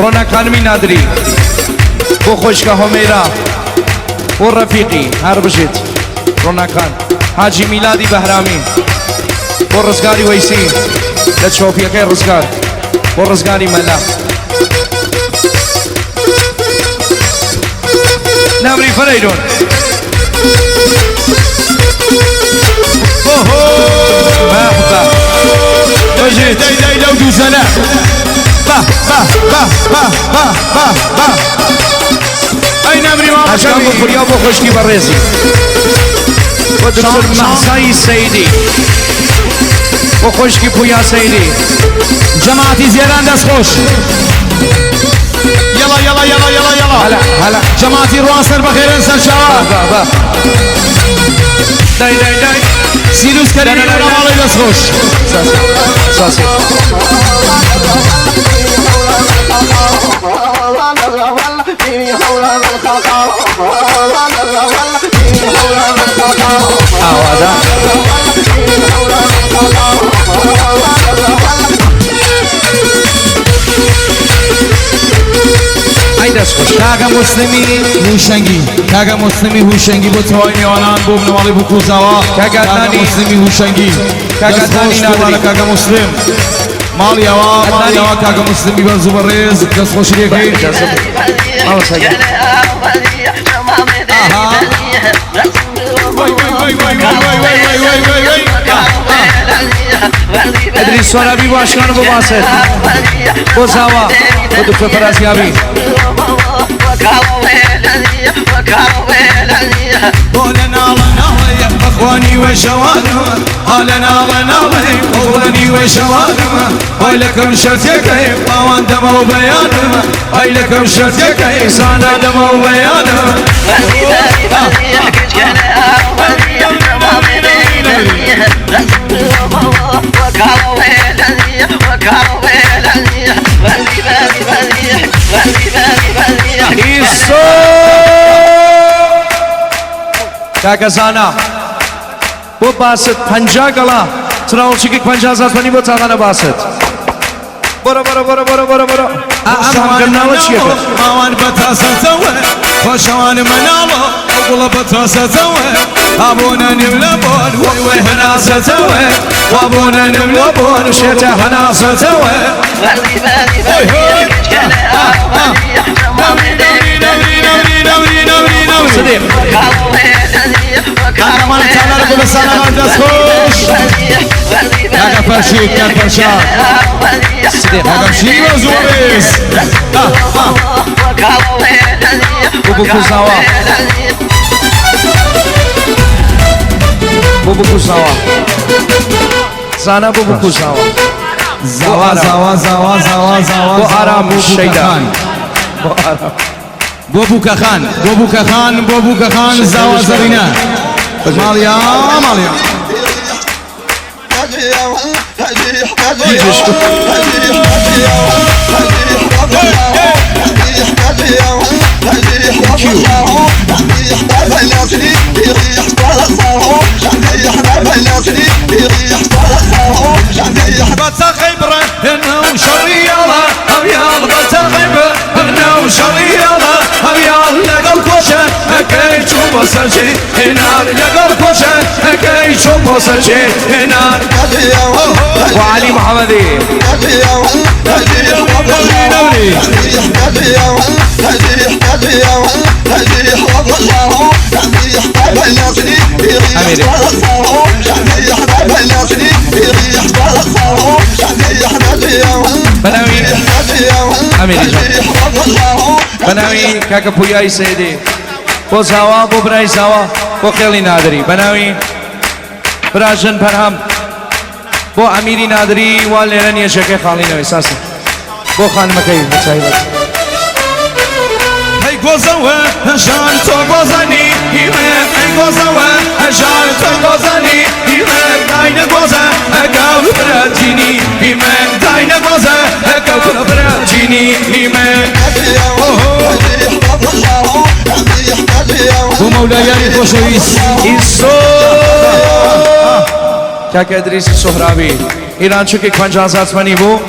ڕۆناک خانمی نادری، بۆ خۆشکە هۆمێرا، بۆ ڕەفیقی، هەر بژیت ڕۆناک خان. حاجی میلادی بەهرامی، بۆ ڕزگاری وەیسی لە چۆپیەکەی ڕزگار، بۆ ڕزگاری مەلا. نامری فەرەیدون. مەحبە بژیت. دەی دەی لەو دووزەلە. با با با با با با با. ئەی نەمری مامە ئەشکان بۆ کەمی. خوریا بۆ خۆشکی بەڕێزی، بۆ دکتۆر مەحسای سەیدی، بۆ خۆشکی پویا سەیدی. جەماعەتی زێران دەست خۆش. یەڵا یەڵا یەڵا یەڵا یەڵا. هەلا هەلا. جەماعەتی ڕوانسەر بەخێرن سەرچاوە. با با. دای دای دای. سیروس کەریمی بنەماڵەی دەست خۆش. ساسی ساسی. ئاوادا. ئەی دەست خۆش. کاکە موسلمی هوشەنگی، کاکە موسلمی هوشەنگی، بۆ تەواوی میوانان، بۆ بنەماڵەی بوکوزاوا. کاکە کاکە عەدنانی. موسلمی هوشەنگی، کاکە دەست عەدنانی خۆش. نادری. دووبارە کاکە موسلم، ماڵی ئەوە ماڵی عەدنانی. ئەوە. کاکە موسلمی بەرز و بەڕێز، دەست خۆشی لێکەین. ئیجازە بە. مامۆستا گیان. ئاها. وای وای وای وای وای وای وای وای وای وای. ئەدریس سۆرابی، بۆ ئاشکان و بۆ باسێت، بۆ زاوا، بۆ دکتۆر فەرازیابی. بۆ لە ناڵە ناڵەیە بەخوانی وێ شەوانەوە، ئا لە ناڵە ناڵەی بەخوانی وێ شەوانەوە، وای لەکەم شەرتەکەی باوان دەمەوە بەیانەوە، ئای لەکەم شەرتەکەی زانا دەمەوە بەیانەوە. ئیسۆ کاکە زانا، بۆ باست 50 گەڵا تراوڵچێکی 50,000 تومەنی بۆ تاغانە باست. بۆرە بۆرە بۆرە بۆرە بۆرە بۆرە. ئا ئەم هەمگەرناوە چییە کرد؟ ماوان بەتاسەتەوە، خۆشەوان مناڵۆ، ئەو گوڵە بەتاسەتەوە، ئابوونە نیم لە بۆن، وەی وەی هەناسەتەوە، وابوونە نیم لە بۆن، شێتە هەناسەتەوە. هۆی هۆی. نەمری نەمری نەمری نەمری نەمری نەمری نەمری. صدیق. کاکەمان چالار گوڵستانەمان، دەست خۆش. کاکە فەرشید، کاک فەرشاد. صدیق. کاکە بشیری بەرز و بەڕێز. بۆ بکوزاوا، بۆ بکوزاوا زانا، بۆ بکوزاوا. زاوا زاوا زاوا زاوا زاوا. بۆ ئارام بۆ شەیدا. بوکەخان. بۆ ئارام. بۆ بوکەخان، بۆ بوکەخان، بۆ بوکەخان. زاوا زەڕینە، ماڵیا ماڵیا. بەتەقەی بڕە هێنا و شەڕیاڵە هەمیاڵ، بەتەقەی بڕنا و شەڕیاڵە هەمیاڵ، لەگەڵ کۆچە ئەەکەی چوو بۆ سەرچی هێنار، لەگەڵ کۆچە ئەەکەی چوو بۆ سەرچی هێنار. بۆ عەلی محەممەدی. نەمری. ئەمیری. بەناوی ئەمیری جان، بەناوی کاکە پویای سەیدی، بۆ زاوا، بۆ برای زاوا، بۆ خێڵی نادری، بەناوی براژن پەرهەم، بۆ ئەمیری نادری وا لێرە نییە، جێگەی خاڵینەوەی ساسی، بۆ خانمەکەی بەتایبەت. هەی گۆزەوە هەژار تۆ گۆزەنی هیمە، ئەی گۆزەوە هەژار تۆ گۆزەنی هیمە، داینە گۆزە ئەگەڵ برەجینی هیمە، داینە گۆزە ئەگەڵ برەجینی هیمە. بۆ مەولایانی خۆشەویست. ئیسۆ کاکە ئەدریسی سۆهرابی، ئیران چووکێک 50,000 تومەنی بوو.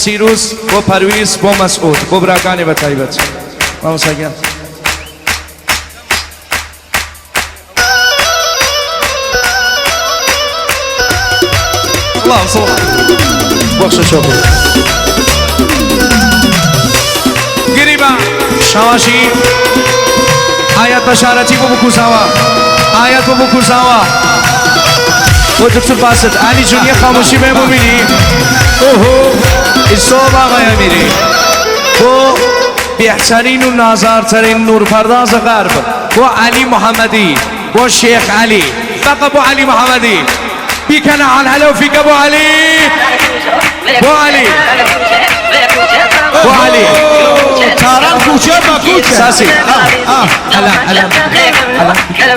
سیروس، بۆ پەرویز، بۆ مەسعود، بۆ براکانی بە تایبەت. مامۆستا گیان. سڵاو سڵاو. بەخشە چۆپی. گریبا شاواشی ئاەت بەشارەتی بۆ بکوزاوە ئاەت بۆ بکوزاوە بۆ دکتر باست علی جونیە خامۆشی بێ ببینی ئۆهۆ ئیسۆ باغای ئەمیری بۆ بێحتەرین و نازارترین نورپەرداز غەرب بۆ عەلی محەممەدی بۆ شێخ عەلی بەقە بۆ عەلی محەممەدی بیکەنە هەلهەلە و فیکە بۆ عەلی بۆ عەلی بۆ عەلی تاران کوچە بە کوچە ساسی هەلا هەلا هەلا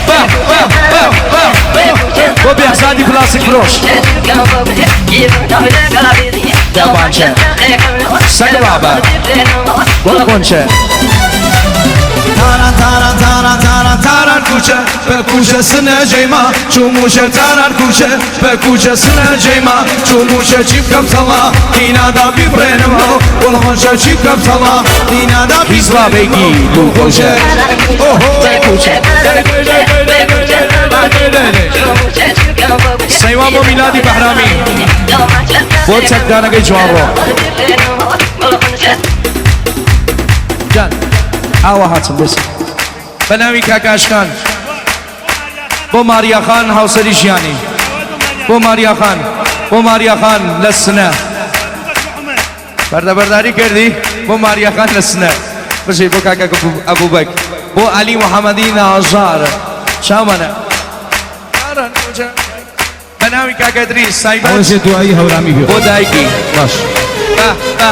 با با با با بۆ بێحزادی پلاستیک فرۆش دەمانچە سەگ بابە گوڵ قۆنچە تاران تاران تاران تاران تاران کوچە بە کوچە سنە جێما چوو موشە تاران کوچە بە کوچە سنە جێما چوو موشە چی بکەم سەڵا دینادا بیبڕێنمەوە گوڵ چی بکەم سەڵا دینادا هیچ بابێکی دوو خۆشە ئۆهۆ سەیوان بۆ میلادی بەحرامی بۆ چەکدانەکەی جوانڕۆ جان ئاوا هاتم بس بە ناوی کاکاشکان بۆ ماریاخان هاوسەری ژیانی بۆ ماریاخان بۆ ماریاخان لە سنە بەردەبەرداری کردی بۆ ماریاخان لە سنە بژی بۆ کاکە ئەبوبەک بۆ عەلی محەممەدی نازار چاومانە بە ناوی کاکە ئەدریس سایبەت ئەوەشێ دوایی هەورامی بێ بۆ دایکی باش با با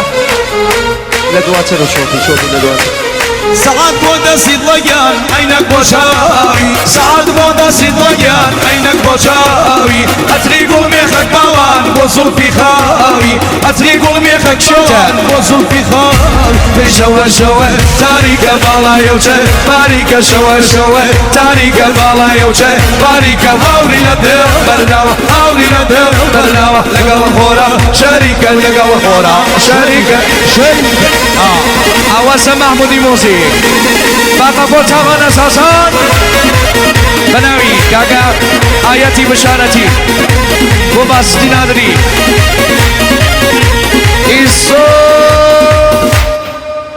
لە دواترە چۆپی چۆپی لە دواتر سەعات بۆ دەستی دڵگیان عینەک بۆ چاوی سەعات بۆ دەستی دڵگیان عینەک بۆ چاوی ئەتری گوڵ مێخەک باوان بۆ زوڵفی خاوی ئەتری گوڵ مێخەک شەوان بۆ زوڵفی خاوی شەوە شەوە تاریکە باڵایەوچە باریکە شەوە شەوە تاریکە باڵایەوچە باریکە هاوری لە دڵ بەرداوە هاوری لە دڵ بەرداوە لەگەڵ خۆرا شەریکە لەگەڵ خۆرا شەریکە شەریکە ئاوازە مەحمودی مۆزیک باقە بۆ تاوانە ساسان بە ناوی کاکە ئاەتی بشارەتی بۆ باستی نادری ئیسۆ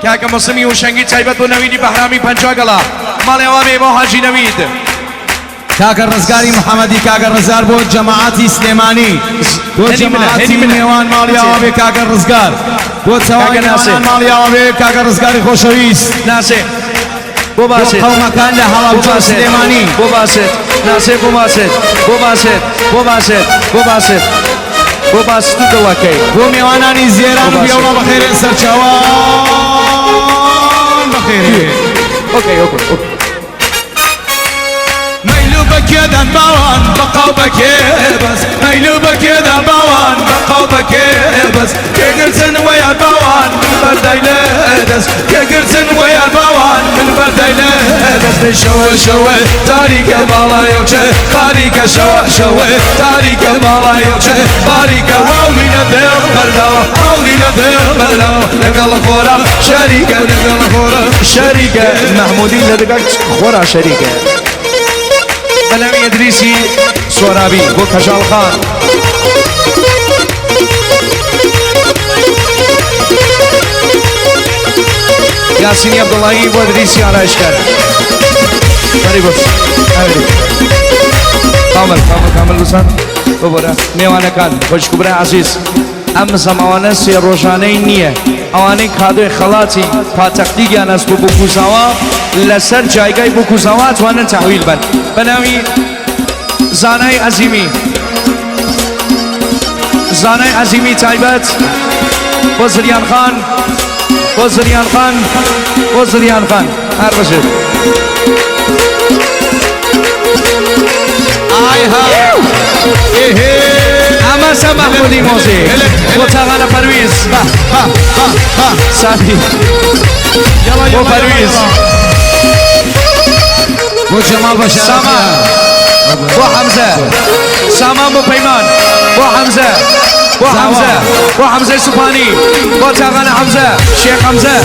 کاکە مسلمی وشەنگی تایبەت بۆ نەویدی بەحرامی پەنجا گەڵا ماڵێ ئەوە بێ بۆ حاجی نەوید کاکە ڕزگاری محەممەدی کاکە ڕزگار بۆ جەماعەتی سلێمانی بۆ هێنی منە، جەماعەتی هێنی منە. نێوان ماڵی ئاوا بێ کاکە ڕزگار بۆ چاوانی کاکە ناسێ. نێوانان ماڵی ئاوا بێ کاکە ڕزگاری خۆشەویست ناسێ بۆ بۆ باسێت قەومەکان لە بۆ هەڵەبجە و باسێت سلێمانی بۆ باسێت ناسێ بۆ باسێت بۆ باسێت بۆ باسێت بۆ باسێت بۆ باست و دڵەکەی بۆ میوانانی زێران و بۆ باسێت. بیاوڵا بەخێرێن سەرچاوان بەخێرێ okay okay okay مەیلو بەکێدان باوان بەقاو بەکێ بەس مەیلو بەکێدان باوان بەقاو بەکێ بەس کێگرتن وەیان باوان من بەردای لە دەست کێگرتن وەیان باوان من بەردای لە دەست شەوە شەوە تاریکە باڵایەوچە باریکە شەوە شەوە تاریکە باڵایەوچە باریکە هاوری لە دڵ بەرداوە هاوری لە دڵ بەرداوە لەگەڵ خۆرا شەریکە لەگەڵ خۆرا شەریکە مەحمودی لە دەگەڵ خۆرا شەریکە بە ناوی ئەدریسی سۆرابی بۆ کەژاڵ خان یاسینی عەبدوڵڵایی بۆ ئەدریسی ئارایشکار بەری بۆ ئەوری. کامل کامل کامل بزان ببورە میوانەکان خۆشک و برای عەزیز ئەم زەماوانە سێ ڕۆژانەی نییە ئەوانەی کادۆی خەڵاتی پاتەقدیگیان ئەست بۆ بکوزاوە لەسەر جایگای بکوزاوە توانن تەحویل بن بە ناوی زانای عەزیمی زانای عەزیمی تایبەت بۆ زریان خان بۆ زریان خان بۆ زریان خان هەر بژێت ئای ها ئێهێ ئەمە سە مەحمودی مۆزیک بۆ تاغانە پەرویز با با با با سامی یاڵا بۆ یاڵا پەرویز بۆ جەماڵ بەشارەتیان سامان بۆ حەمزە سامان بۆ پەیمان بۆ حەمزە حەمزە، بۆ حەمزەی سوپانی، بۆ چاغانە حەمزە، شێخ حەمزە،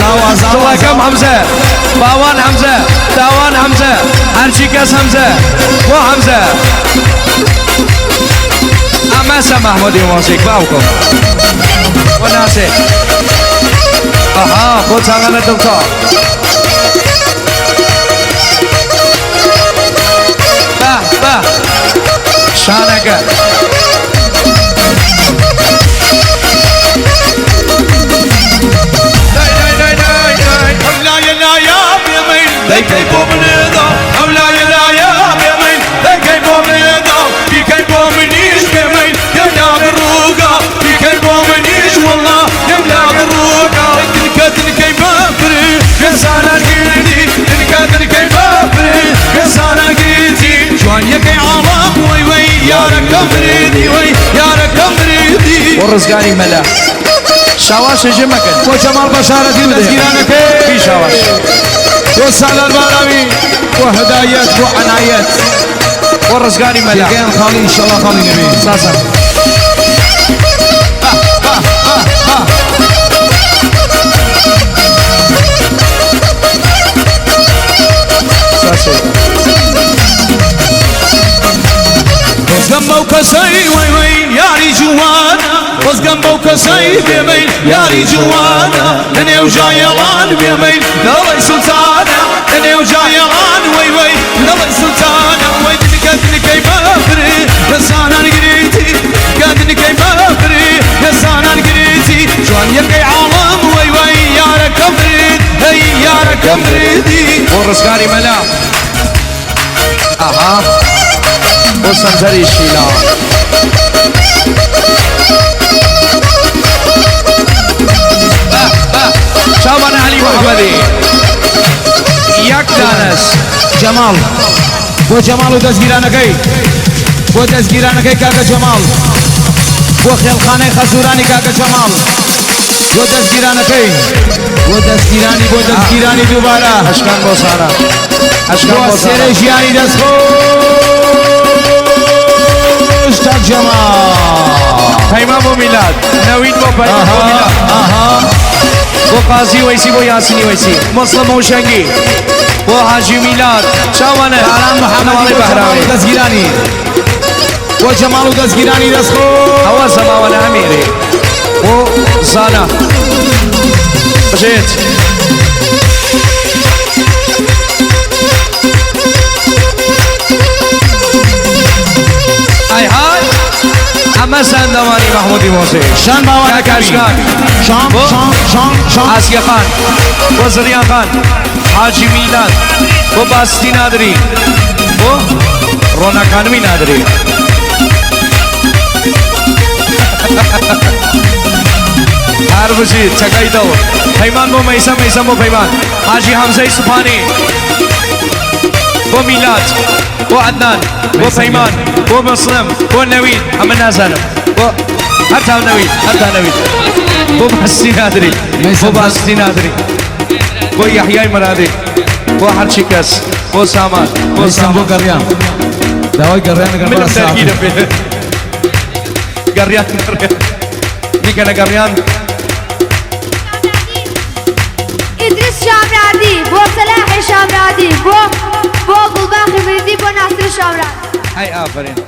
دڵەکەم حەمزە، باوان حەمزە، تاوان حەمزە، هەرچی کەس حەمزە، بۆ حەمزە. ئەمەسە مەحمودی مۆزیک باوکم. بۆ ناسێ. ئەها بۆ چاغانە دڵتا. بە بە شانەکە. دای دای دای دای دای. ئەولایە لایا بێمەیل دەیکەی بۆ منێدا، ئەولایە لایا بێمەیل دەیکەی بۆ منێدا، بیکەی بۆ منیش بێمەیل دێم لاگڕووگا، بیکەی بۆ منیش وەڵا دێم لاگڕووگا. دنکە دنکەی بەفرێ گەزانان گیردی، دنکە دنکەی بەفرێ گەزانان گیردی، جوانیەکەی عاڵام وەی وەی یارەکەم بریدی، وەی یارەکەم بریدی. بۆ ڕزگاری مەلا. شاواش ژێ مەکەن. بۆ جەماڵ بەشارەتی و دەستگیرانەکەی. بی شاواش. بۆ سالار باراوی، بۆ هەدایەت، بۆ عەنایەت. بۆ ڕزگاری مەلا. جێگەیان خاڵی ئینشەڵا خاڵی نەبێ. سازە. ساسێ. خۆزگەم بەو کەسەی وەی وەی یاری جوانە، خۆزگەم بەو کەسەی بێمەیل یاری جوانە، لە نێو جایەڵان بێمەیل دەڵێی سوڵتانە، لە نێو جایەڵان وەی وەی دەڵێی سوڵتانە. وەی دنکە دنکەی بەفرێ دەسانان گریتی، دنکە دنکەی بەفرێ دەسانان گریتی، جوانیەکەی عاڵەم وەی وەی یارەکەم برید، هەی یارەکەم بریدی. بۆ ڕزگاری مەلا. ئەها بۆ سەنتەری شیلان. بە بە چاوانە عەلی محەممەدی. یەک دانەس. جەماڵ، بۆ جەماڵ و دەستگیرانەکەی، بۆ دەستگیرانەکەی کاکە جەماڵ، بۆ خێڵخانەی خەزورانی کاکە جەماڵ، بۆ دەستگیرانەکەی، بۆ دەستگیرانی، بۆ دەستگیرانی دووبارە. ئەشکان بۆ سارا. ئەشکان بۆ بۆ سارا. سێرەی ژیانی دەستخۆش کاک جەماڵ. پەیمان بۆ میلاد، نەوید بۆ پەیمان بۆ میلاد. بۆ قازی وەیسی، بۆ یاسینی وەیسی، مەسڵەم هۆشەنگی، بۆ حاجی میلاد، چاوانە ئارام محەممەدی بنەماڵەی بۆ جەماڵ و بەهراوی. دەستگیرانی، بۆ جەماڵ و دەستگیرانی دەستخۆش. ئەوە زەماوەنە ئەمیری بۆ زانا بژێت. ئای های ئەمە سەندەوانی مەحمودی مۆزێ. شان باوانە کاک ئاشکان. شان بۆ شان شان شان. ئاسیە خان، بۆ زریان خان، حاجی میلاد، بۆ باستی نادری، بۆ ڕۆناکانمی نادری. هەر بژیت چەکەی دڵ. پەیمان بۆ مەیسەم، مەیسەم بۆ پەیمان. حاجی حەمزەی سوپانی، بۆ میلاد، بۆ عەدنان، بۆ پەیمان، بۆ مەسلم، بۆ نەوید. ئەمە نازانم. بۆ هەتا نەوید، هەتا نەوید. بۆ باستی نادری، بۆ باستی نادری، بۆ یەحیای مرادی، بۆ هەرچی کەس، بۆ سامان، بۆ مەیسەم سامان. بۆ گەڕیان. داوای گەڕیان لەگەڵ منم بەڕێز دەرگیرە ساعت. پێ. گەڕیان، گەڕیان. بیکەنە گەڕیان. ئیدریس شامرادی، بۆ سەلاحی شامرادی، بۆ گوڵباخی مردی، بۆ ناسری شامرادی. ئەی ئافرین.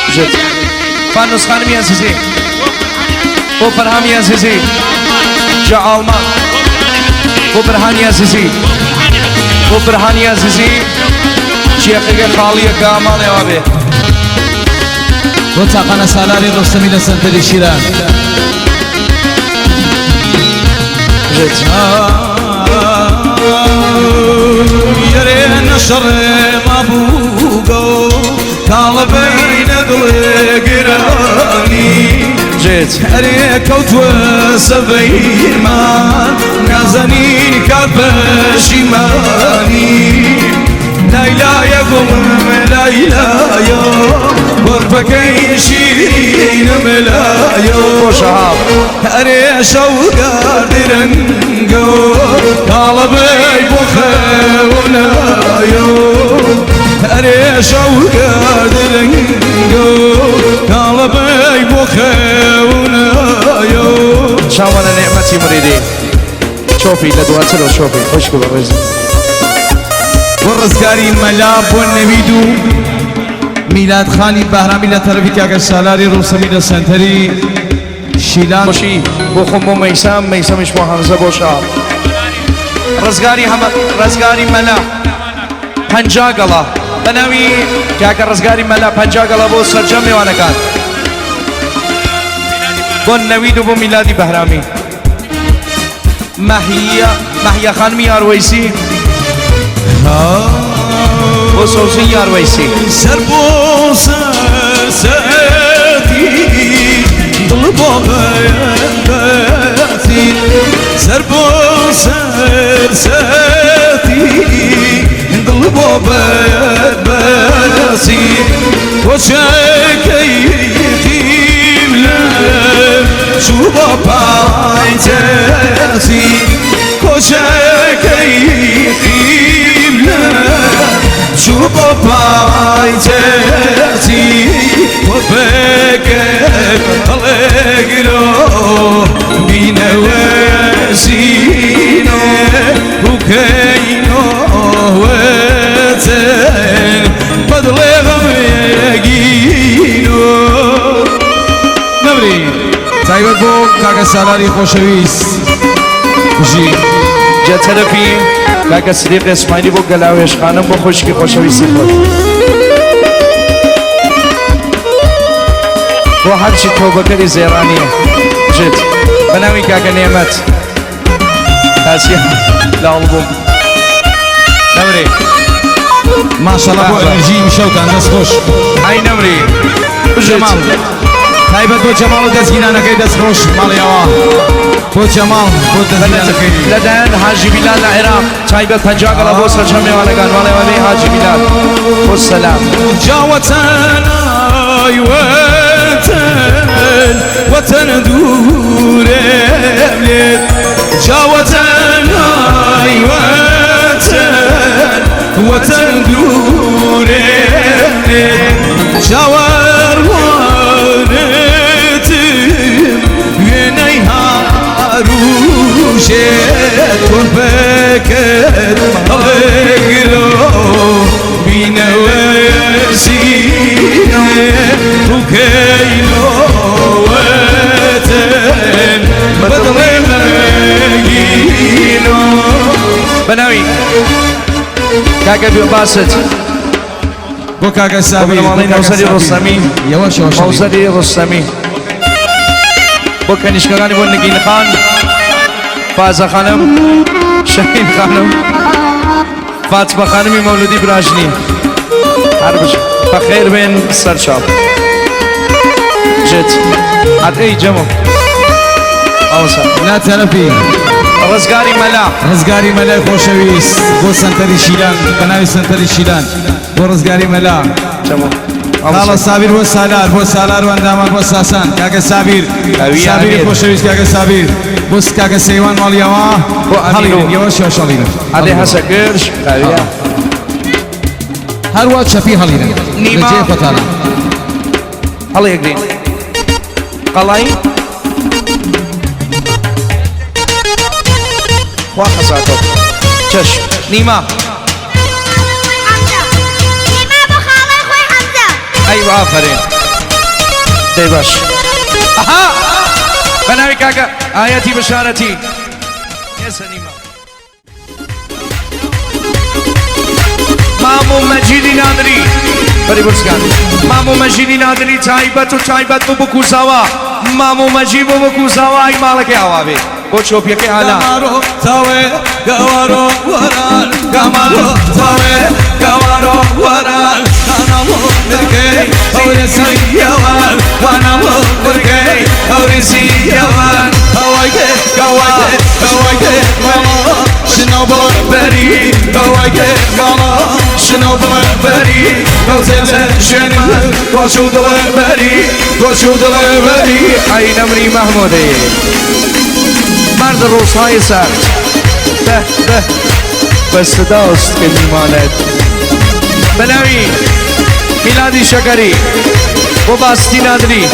بژێت. فانوس خانمی عەزیزی، بۆ فەرهامی عەزیزی، جا ئاڵمان، بۆ بەرهانی عەزیزی، بۆ بەرهانی عەزیزی، چیەکەگە خاڵیەکە ماڵێ وا بێ. بۆ تاقانە سالاری ڕۆستەمی لە سەنتەری شیران. بژێت. یەرێ نەشەڕێ مابووگە کاڵە بەینە دڵێ گرانی. بژێت. ئەرێ کەوتووە سەبەیمان نازەنین کات پەشیمانی. لایلایە گوڵم لایلایە وەرپەکەی شیرینم لایە. بۆ شەهاب. ئەرێ شەوگار درەنگۆ کاڵەبەی بۆ خەونایۆ ئەرێ شەوگار درەنگۆ کاڵەبەی بۆ خەونایۆ. چاوانە نعمەتی مریدی چۆپی لە دواترەوە چۆپی خۆشک و بەڕێز. بۆ ڕزگاری مەلا بۆ نەوید و میلاد خانی بەهرامی لە تەرەفی کاکە سالاری ڕوسەمی لە سەنتەری شیلان. خۆشی بۆ خۆم بۆ مەیسام، مەیسەمیش بۆ هەمزە بۆ شا. ڕزگاری هەمە ڕزگاری مەلا 50 گەڵا بە ناوی کاکە ڕزگاری مەلا 50 گەڵا بۆ سەرجەم میوانەکان بۆ نەوید و بۆ میلادی بەهرامی. مەهیە مەهیە خانمی یاروەیسی بۆ سەوزی یاروەیسی. سەر بۆ سەر سەتی دڵ بۆ بەتی سەر بۆ سەر سەتی دڵ بۆ بەتی کۆچەکەی قیبلە چوو بۆ پایتەختی کۆچەکەی قیبلە چوو بۆ پایتەختی کۆپەکە هەڵێگرۆ بینەوە زینێ وکەینۆوەتن بەدڵێ غەمێگینۆ. نەمری تایبەت بۆ کاکە سالاری خۆشەویست بژی. جە تەرەفی کاکە سدیق ئیسماعیلی بۆ گەلاوێژ خانم بۆ خۆشکی خۆشەویستی خۆت بۆ هەرچی تۆبەکەری زێڕانیە بژێت بە ناوی کاکە نێمەت تاسیە لاڵ بووم نەمری. ماشەڵڵا بۆ ئەنرژی شەوتان دەست خۆش. ئەی نەمری بژێت. جەماڵ تایبەت بۆ جەماڵ و دەستگیرانەکەی دەست خۆش ماڵیەوە بۆ جەماڵ بۆ دەستگیرانەکەی. لەلایەن حاجی بیلال لە عێراق تایبەت 50 گەڵا بۆ سەرجەم میوانەکان ماڵێوانەی حاجی بیلال بۆ سەلام. جا وەتەن ئای وەتەن وەتەن دوورێم لێت جا وەتەن ئای وەتەن وەتەن دوورێم لێت چاوەڕوانتم وێنەی هاروژێت کۆرپەکەت هەڵێگرۆ بینەوە زینێ ڕووکەینۆوەتن بەدڵێ مەگینۆ. بە ناوی کاکە باست بۆ کاکە سابیر بۆ بنەماڵەی نەوزەری ڕۆستەمی. یەوەش یەوەش مەوزەری ڕۆستەمی بۆ کەنیشکەکانی بۆ نگین خان فازە خانم شەهین خانم فاتمە خانمی مەولودی براژنی هەر بژ بەخێر بێن سەرچاو ژێت هەت ئەی جەمۆ ئەوسا. لا تەرەفی ڕزگاری مەلا ڕزگاری مەلای خۆشەویست بۆ سەنتەری شیلان بە ناوی سەنتەری شیلان بۆ ڕزگاری مەلا. جەمۆ خاڵە سابیر بۆ سالار بۆ سالار و ئەندامان بۆ ساسان کاکە سابیر ئەوی سابیری ئەمیر. خۆشەویست کاکە سابیر بۆ کاکە سەیوان ماڵیەوە بۆ ئەمیر و- هەڵیرن یەوەش یەوەش هەڵیرن. هەدێ هەسە گرژ ئەویە. هەروە چەپی هەڵیرن نیما. لە جێ خۆتانە. هەڵیەگرین قەڵایی خوا خەساتۆ چەش نیما. حەمزە نیما بۆ خاڵای خۆی حەمزە. ئەی ئافەرین دەی باش ئەها بە ناوی کاکە ئاەتی بشارەتی ئێسە نیما. مامۆ مەجیدی نادری بەری برزگان مامۆ مەجیدی نادری تایبەت و تایبەت بۆ بکوزاوە مامۆ مەجید بۆ بکوزاوە ئەی ماڵەکەی ئاوا بێ بۆ چۆپیەکەی ئالا. گەمارۆ تاوێ گەوارۆ وەران گەمارۆ تاوێ گەوارۆ وەران خانەڵۆ مرگەی هەورێ سیەوان خانەڵۆ مرگەی هەورێ سیەوان هەوای. گاوەکە گاوەکە گاوەکە گاڵا شنۆ بڵێ بەری گاوەکە گاڵا شنۆ بڵێ بەری گەوزێ شوێنی گۆش و دڵێ بەری گۆش و دڵێ بەری. ای نمری محمودی، مرد روزهای سخت، به به به صداست که میماند. بناوی میلادی شکری بۆ باستی نادری،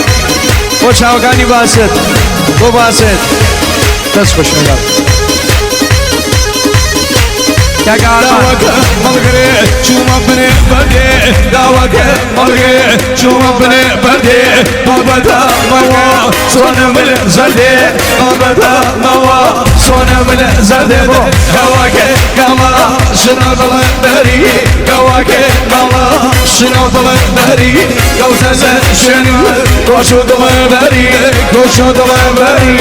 بۆ چاوەکانی باست، بۆ باست، دەست خۆش میلاد. کاکە ئارمان. داوەکە مەڵگرێ چوومە بنێ بەردێ، داوەکە مەڵگرێ چوومە بنێ بەردێ، بابەتە مەوە سۆنە مل زەردێ، بابەتە مەوە سۆنە مل زەردێ. بۆ گاوەکە گاڵا ژنە دڵێ بەری، گاوەکە گاڵا ژنە دڵێ بەری، گەوزەزە شوێنی گۆش و دڵێ بەری، گۆش و دڵێ بەری.